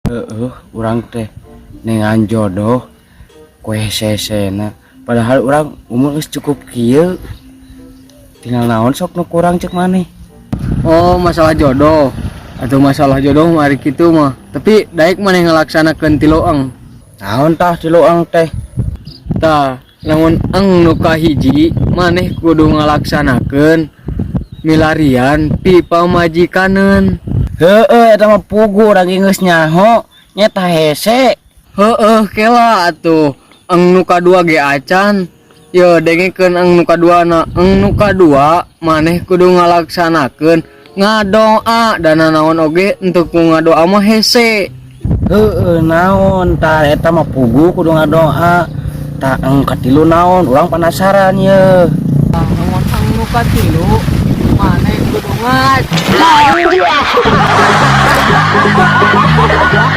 Heeh, urang teh neangan jodoh ku hese-hesena. Padahal urang umur geus cukup kieu. Tinggal naon sok nu kurang cek maneh? Oh, masalah jodoh. Atau masalah jodoh mah ari kitu mah. Tapi daek maneh ngalaksanakeun tilu eng. Naon tah tilu eng teh? Tah, lamun eng nu kahiji, maneh kudu ngalaksanakeun milarian pi pamajikaneun. Heeh, eta mah puguh, urang ge geus nyaho nyeta hese. Heeh, kela atuh. Eng nu kadua ge acan. Yo, dengekeun eng nu kadua na. Eng nu kadua, maneh kudu ngalaksanakeun ngadoa, dana naon oge henteu ku ngadoa mah hese. Heeh, naon tah, eta mah puguh kudu ngadoa. Tah, eng katilu naon? Urang penasaran ye. Lamun eng nu katilu, maneh kudu.